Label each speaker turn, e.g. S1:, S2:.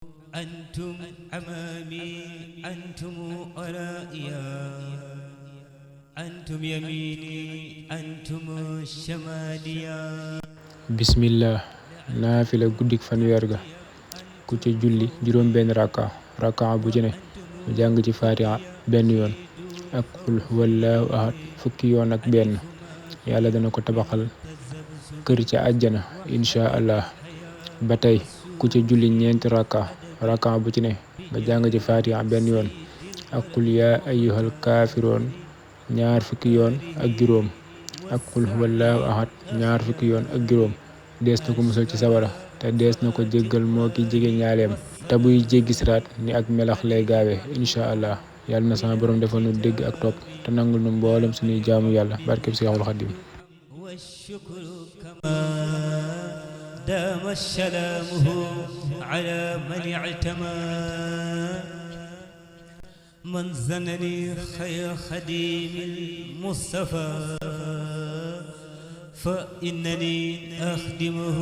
S1: أنتم أمامي أنتم ورائيا أنتم يميني أنتم شماليا
S2: bismillah naafila guddik fanweer ga ku ca julli juróom benn rakka bu ci ne mu jàng ci fatiha benn yoon ak qul huwallahu ahad fukki yoon ak benn yàlla dana ko tabaxal kër ca àjjana insha allah. ba tey ku ca julli ñeenti rakka bu ci ne nga jàng ci fatiha benn yoon ak qul yaa ayyuhal kaafiroon ñaar fukki yoon ak juróom ak qul huwallahu ahad ñaar fukki yoon ak juróom dees na ko musal ci sawara te dees na ko jéggal moo ki jege ñaaleem te buy jéggi siraat ni ak melax lay gaawe insha allah. yàlla na sama borom defal nu dégg ak topp te nangul nu mboolem suñuy jaamu yàlla barkeb Seexul Xadiim.
S1: والشكر كما دام سلامه على من اعتمى من زنني خير خديم المصطفى فإنني أخدمه